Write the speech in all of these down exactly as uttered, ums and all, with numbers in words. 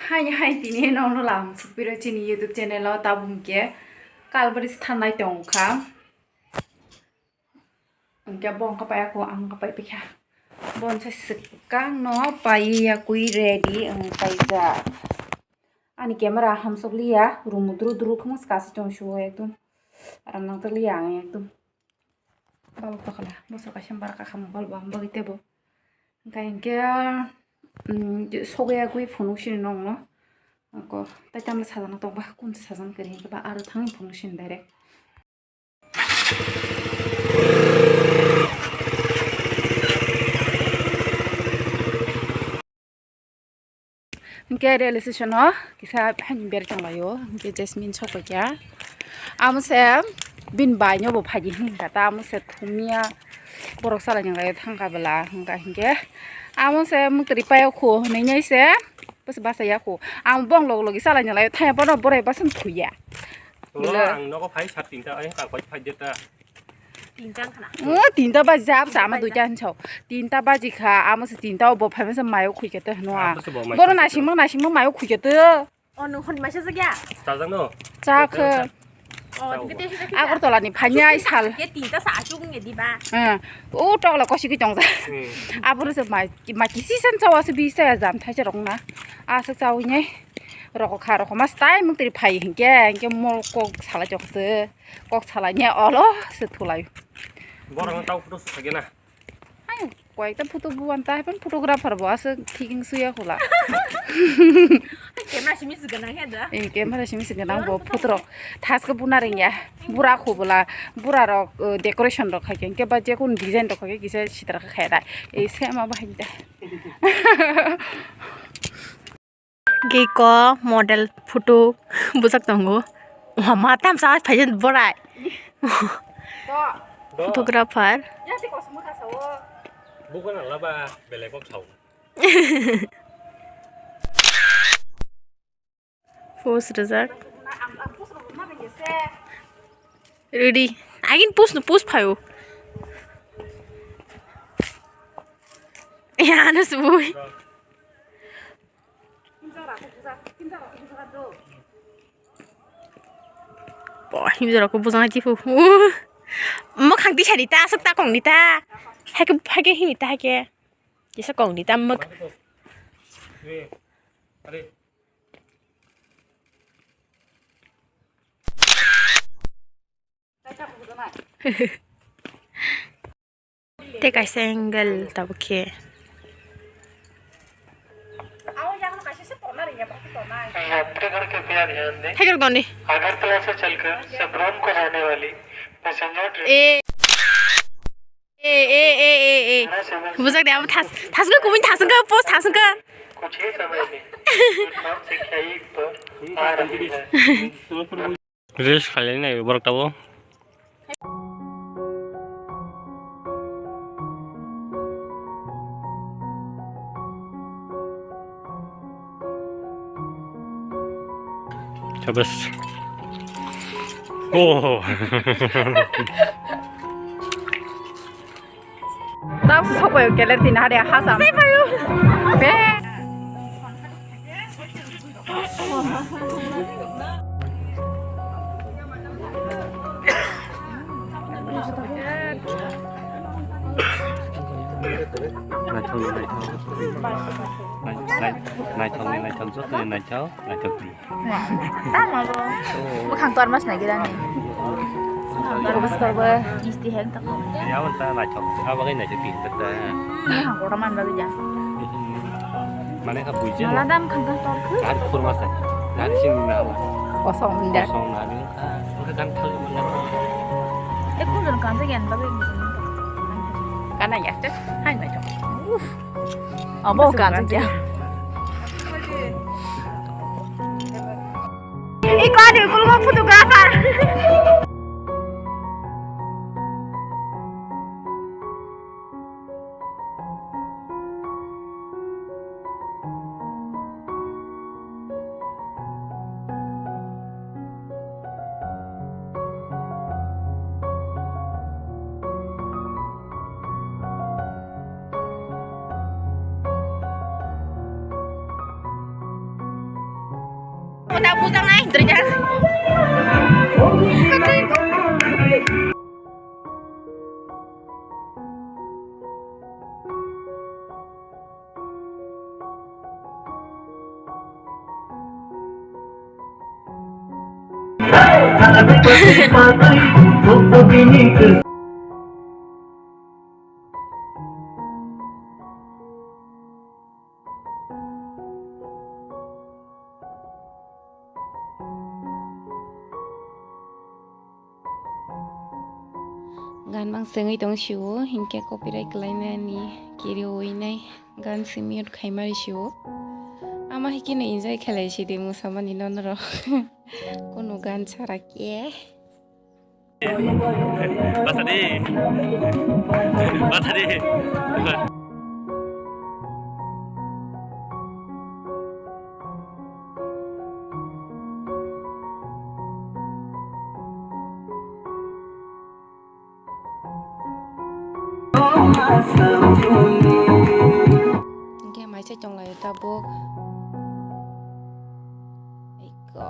Hai hai tini nono lam sukpiro chini YouTube channel o tabuk hwnkhe kalbari thanai tongkha. Hwnkhe bo wngkha pai ako ang wngkha pai pikha. Bo wngkha swkang no pai yakui ready wng paijak. Ani camera hamsok liya rumu duru duru khuma skasi tong shuo ekdom. Aram nang liya ang ekdom. Balok tokhala, bosor kaisa bara kakha mobile bo ang bagwi tebo. Hwnkhe hwnkhe, mm, sogwi agwi phunuk sini nokno. Ako, tai tamle sajana tokba, kun sajana kari hwnkhe ba aro thangwi phunuk sini direct. Hwnkhe railway station o kisa hani ber tonglaio, hwnkhe Jasmine sok paikha. Amo se bini bai no bo phaidi hinkha ta, amo se thumya borok salai nang lai thangkha bwla, hwnkha hinkhe amo se mwtwrwi paio khu hwnwi nai se bwsa basa ya khu. Ang bong log logi salai nang lai thaya bono borai bwswng thuya. Ang nogo phai sat tinta, ai ka koi phai jeta. Tinta khana. O, tinta baji jab sa ama duita hinso. Tinta baji kha, amo se tinta o bo phai masa mayo khuike te hno a. Abo se bo mai Bono khuike nasing te. Mang nasing mang mayo khuike te. O, nung hon masa jagya. Chajak no. Cha khe. O, tinta te hinsa Agartala ni phanya ai sal. Ke tinta sa achuk nge diba. Eh, o tokla kosi ki tongja. Hmm. Aboro se mai, mai kisi sen chawa se bi se jam thai se rok na. Aswk chawi nai. Rok kha rok mas tai mung tiri phai hinkhe, hinkhe mo kok salai chok te. Kok salai nya olo se thulai. Borok no tau photo sakhe na. Hai, koyekta photo buan ta, happen photographer bo aswk thik wng suya khula. Camera simi se gwnang he da. Eh, camera simi se gwnang bo photo rok. Thaske buna ringya. Bura khubula, bura rok, eh, decoration rok khai khe, hinkhe ba je kun design rok khai khe kisa sitra khe khai da. Eh, sema bahai da. Geko model photo bujak tongo. Wama tamsa phaikhe borai. Photographer. Bukan alaba belai kok sao. Pose rijak. Ready. Agin pose no pose phaio. Ya, ano subui. Bo, himjora ko bujang aji fu. Mo khang di sari ta, aswk ta kong ni ta. Hai ke, hai ke himi ta, hai ke. Kisa kong ni ta mok. Tei kaisa angle tabuk khe. Thaijak doni. Agartala se chalkar Sabroom ko jane wali passenger train. E, e, e, e, e, e. Bujak de, abo thas, thas ko kubui thas ko, post thas ko. Kuch hi samay mein platform sankhya ek par aa rahi hai. Reels khalai nai borok tabo. Sabas. Oh. Tao se sokoi keler tin hade hasam. Be. Naithok, naithok. Nai-, nai-, naithok, naithok, joto naithok, naithok di. Tamo bo. Bukhang tormas nai girani. Tormas torbo. Isti hek tako. Ya, wanta naithok. Abo kai naithok di, tak tak. Bukhang kotor man bagwi ja. Mane ka buji. Mala dam khang khang tor khu. Gar khurma sa. Gar sing na wa. Kosong inda. Kosong na ni. Ka gan thal man na. Ekun jon kan te gen bagwi. Kana ya te. Hai naithok. Uf. Abo kan te kya. Iko ani kulgo photographer. Kota bujangnai, dri jar. Gan mang sengwi tong sio, hinkhe copyright khlainani kiriwi nai gan simi mute khaimari sio. Ama hikino enjoy khlai sidi musamani nonorok. Kunu gan chara khe. Basa di. Basa di. Hingke mai se tong lai tabuk. Iko.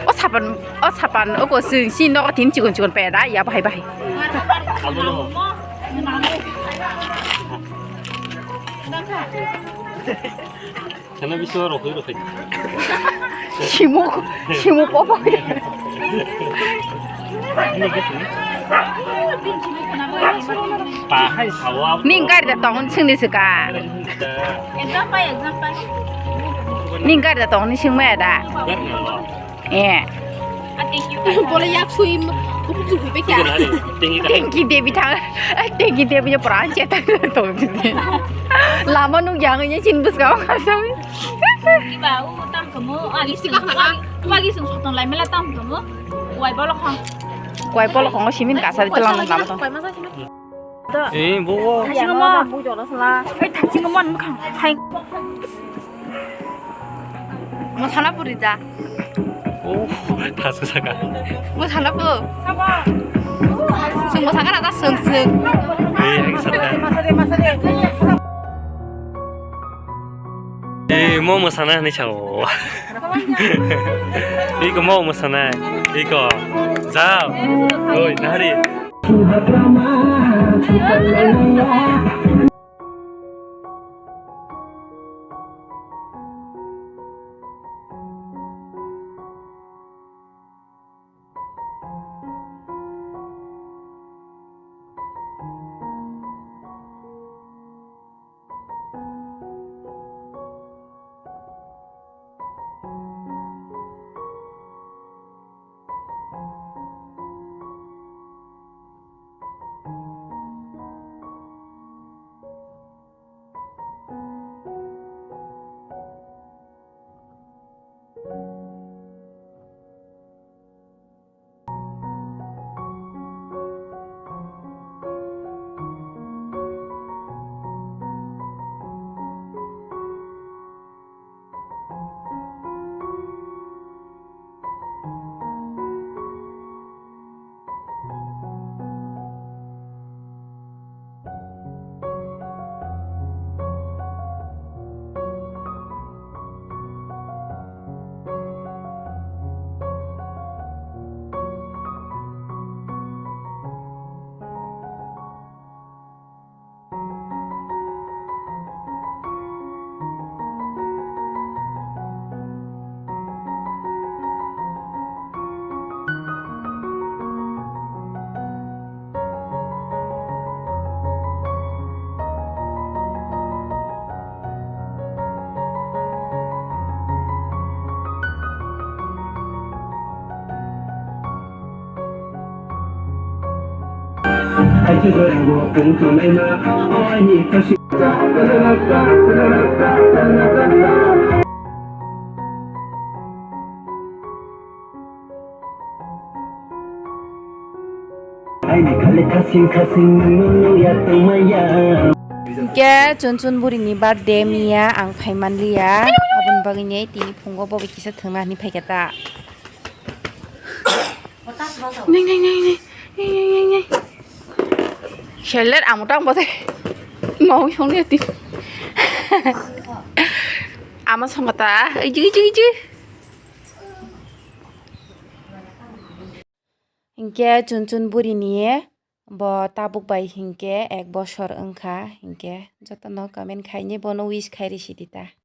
O sapan, o sapan, o ko sing si nok tin chikon chikon peda ya bahai bahai. Sana biso rokoi rokoi. Simuk, simuk apa? Pahai sawa. Ning gari da tong sing di suka. Exam pai, exam pai. Ning gari da tong ni sing maya da. Eh. Bola yak sui, buku sui pe kya? Tengki Devi thang, Tengki Devi je peran che thang tong sini. Lama nuk yang ye chin bus kau kasam. Iba u tam kamu, agi sing, agi sing sotong lai mela tam kamu. Wai bola khong. Wai bola khong simin kasar telang lama tong. Eh, bo. Thachingmo. Ei, thachingmo, mukhang. Hai. Mosana puri da. Oh, thasu saka. Mosana pu. Sung mosaka rata sung sung. Eh, yang sana. Eh, mo mosana ni sao. Iko mo mosana. Iko. Jao. Oi, nari. Hingke chun chun buri ni birthday miya ang phai manliya, aboni bagwi ni tini phungo bo bai kisa thwngna hinwi phaikha ta. Neng, neng, neng, neng. Seller ang motang bote. Mau song dia ti. Ama songkha ta, iji, iji, iji. Hinkhe chun chun buri ni bo tabuk bai hinkhe ek bosor wngkha, hinkhe jotono comment khaini bono wish khai risi di ta.